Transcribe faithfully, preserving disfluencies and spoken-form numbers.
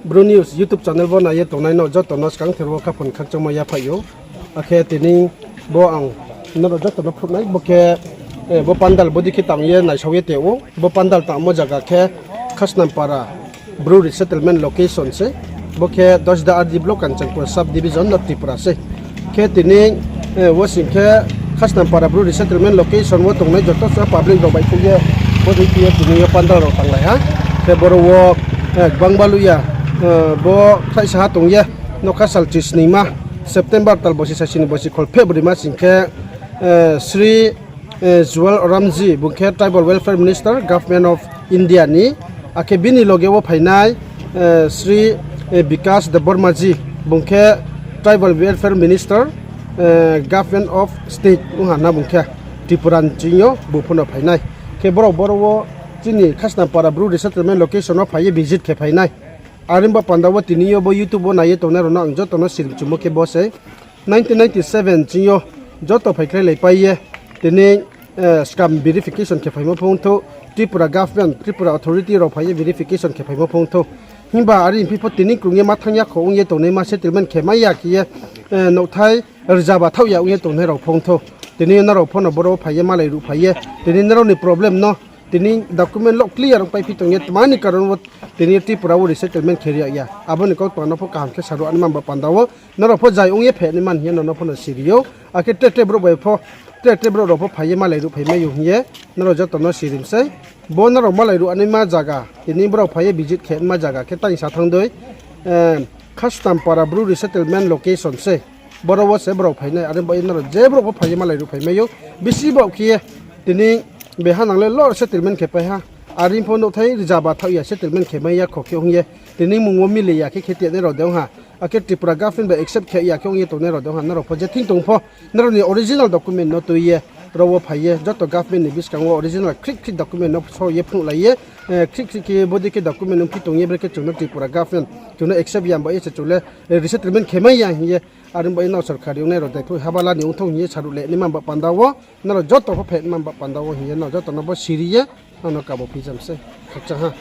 Bru News YouTube channel bo nai ye tongnai no joto no skangther wo khaphang khakchangmo yaphaih ou. Akhe tini bo ang nrao joto no phruhnai bo khe, bo pandal bodei khe tang ye naisao ye tong ou. Bo pandal tangmo zaga khe Khasnampara Bru resettlement location sei. Bo khe Dasda R D block, Kanchanpur sub division, North Tripura sei. Khe tini wo sing khe Khasnampara Bru resettlement location wo tongnai joto sa public rao baihkhouh ye bodei khe ye tini yo pandal rao tanglai ha. Khe boro wo gbang baluh ya, bo khlaihsa ha tong ye, nougkha sal chisningma September tal bosi sasini bosi kholpheh broima sing khe Shri Jual Ramji bung khe Tribal Welfare Minister, Government of India ni, akhe bini loge wo phainai Shri Bikash Debbarmaji bung khe Tribal Welfare Minister, Government of State ong ha na bung khe, Tripura ni ching yo bung pho no phainai. Khe brao boro wo chini Khasnampara Bru resettlement location wo phai ye visit khe phainai. Are ong ba panda wo tini yo bo YouTube wo nai ye tongnai rao no ang joto no sirimchumo khe bo sei, nineteen ninety seven ching yo joto phaikhlailaipai ye tini scam verification khe phaimo pho ongthou, Tripura government, Tripura authority rao phai ye verification khe phaimo pho ongthou. Himba are phi pho tini krung ye ma thanng ya kho ong ye tongnaima settlement khe mai ya khe ye, nouhthai rzaba thaoh ya ong ye tongnai rao pho ongthou. Tini nrao pho no boro wo phai ye malai ruhphai ye tini nrao ni problem no tini document lo clear ongpaiphi tong ye tma ni karon wo tini Tripura wo resettlement khe ri yag ya. Abo ni kautma no pho kaham khe saruh anaima ba panda wo nrao pho zai ong ye phainaima hing ye nrao no pho no siri ou. Akhe tre tre brouh bai pho, tre tre brouh rao pho phai ye malai ruhphai mai ou hing ye nrao joto no sirim sei. Bo nrao malai ruh anaima zaga, tini brao phai ye visit khe naima zaga khe tang sa thanng dei, Khasnampara Bru resettlement location sei. Boro wo se brao phainai, are bai nrao je brouh pho phai ye malai ruhphai mai ou. Bisi baoh khe ye tini beha nang le lor settlement khe pai ha. Are pho nouhthai rzaba thaoh ya settlement khe mai ya kho khe ong ye tini mung wo mili ya khe khe tianai rao de ong ha. Akhe Tripura government bai accept khe ya khe ong ye tongnai rao de ong ha. Nrao pho je thing tong pho, nrao ni original document no tui ye, rao wo phai ye, joto government ni buskang wo original khrih khrih document no so ye phnuhlai ye, khrih khrih khe bodei khe document ongphi tong ye, bre khe chung no Tripura government chung no accept ya ba ye se chung le resettlement khe mai ya hing ye, are bai nrao sorkari ongnai rao daiphroi habala ni ongthou hing ye saruh le naima ba panda wo, nrao joto pho phainaima ba panda wo hing ye nrao joto no bo siri ye, ano kabo phi jam sei, khakchang ha.